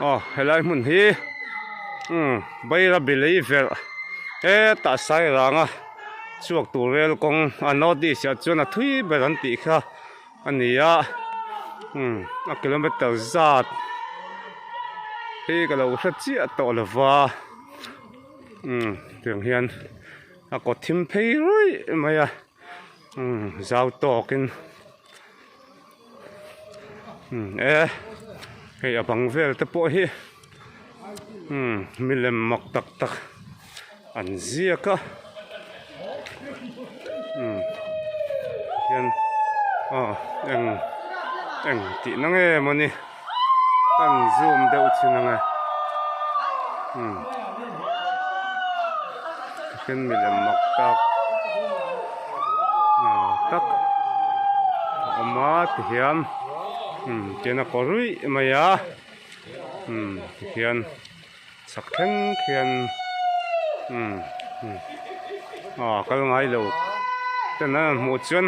Aw helai hmun hi umm Bairabi lei verh hetah Sairanga chhuak tur rel kawng a north east ah chuan a thui ber an tih kha a ni a umm a kilometer zat hi ka lo hre chiah tawh lo va umm tiang hian a kaw thim phei ruih mai a umm zau tawkin. Umm e hei a bang vel te pawh hi umm milem mak tak tak an ziak a umm hian aw eng eng tih na nge mawni kan zoom deuh thin ang e umm tikhian milem mak tak tak a awm a tihian umm tihian a kaw ruih mai a umm tihian chhak thleng khian umm aw kal ngai lo ten an hmuh chuan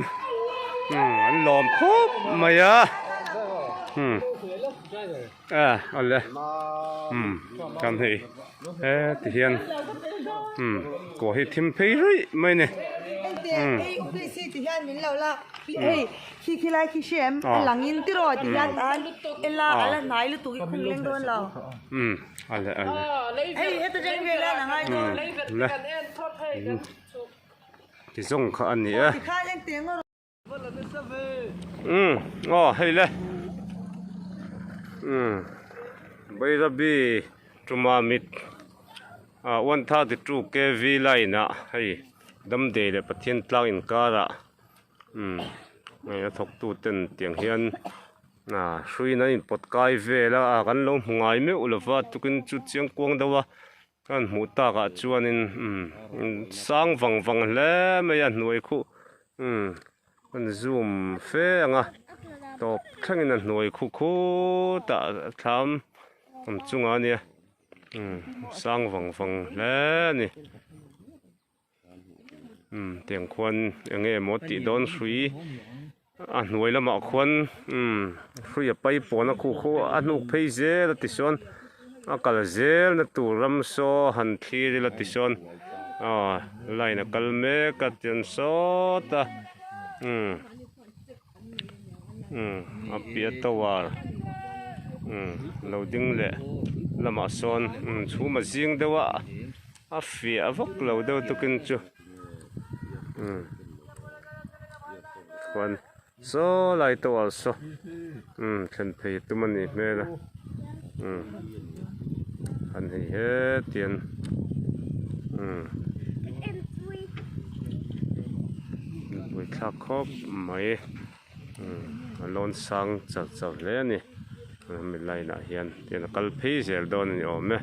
umm an lawm khawp mai a umm a awle umm chuan hei heti hian umm kawr hi thim phei ruih mai a ni umm. Khi khi lai khi hre em a lang in tiraw ti hian tan ela a la hnai lutuk i khung leng dawn lo. Umm a le a le. Hei heta tang vel a la ngai dawn. Le ti zawng kha a ni e. Ti khan eng teng rawh. Umm aw hei le umm Bairabi Tumamit 132 kv line ah hei Damdei leh Pathian tlang inkarah. Umm hei a thawk tu ten tiang hian ah hruiin an inpawt kai vel a ah kan lo hmu ngai meuh lo va tukin chu chiang kuang deuh a kan hmuh tak ah chuanin umm sang vang vang hle mai a hnuai khuh umm an zoom fe ang a tawp thlengin a hnuai khuh khutah thlam awm chungah a nia umm sang vang vang hle a ni. Umm tiang khuan eng nge maw tih dawn hrui a hnuai lamah khuan umm hrui a pai pawn a khuh khuh a hnuk phei zel a tichuan a kal zel na tur ram saw han thlir ila tichuan aw line a kal mek a tian sawt a umm umm a piah tower umm lo ding leh lamah sawn umm chhum a zing deuh a. A fiah vak lo deuh tukin chu umm chuan saw lai tower saw umm thlen phei a tum a nih hmel a umm an hei hetian umm buaithlak khawp mai umm a lawn sang char char hle a ni hemi line ah hian tian a kal phei zel dawn a ni awm e.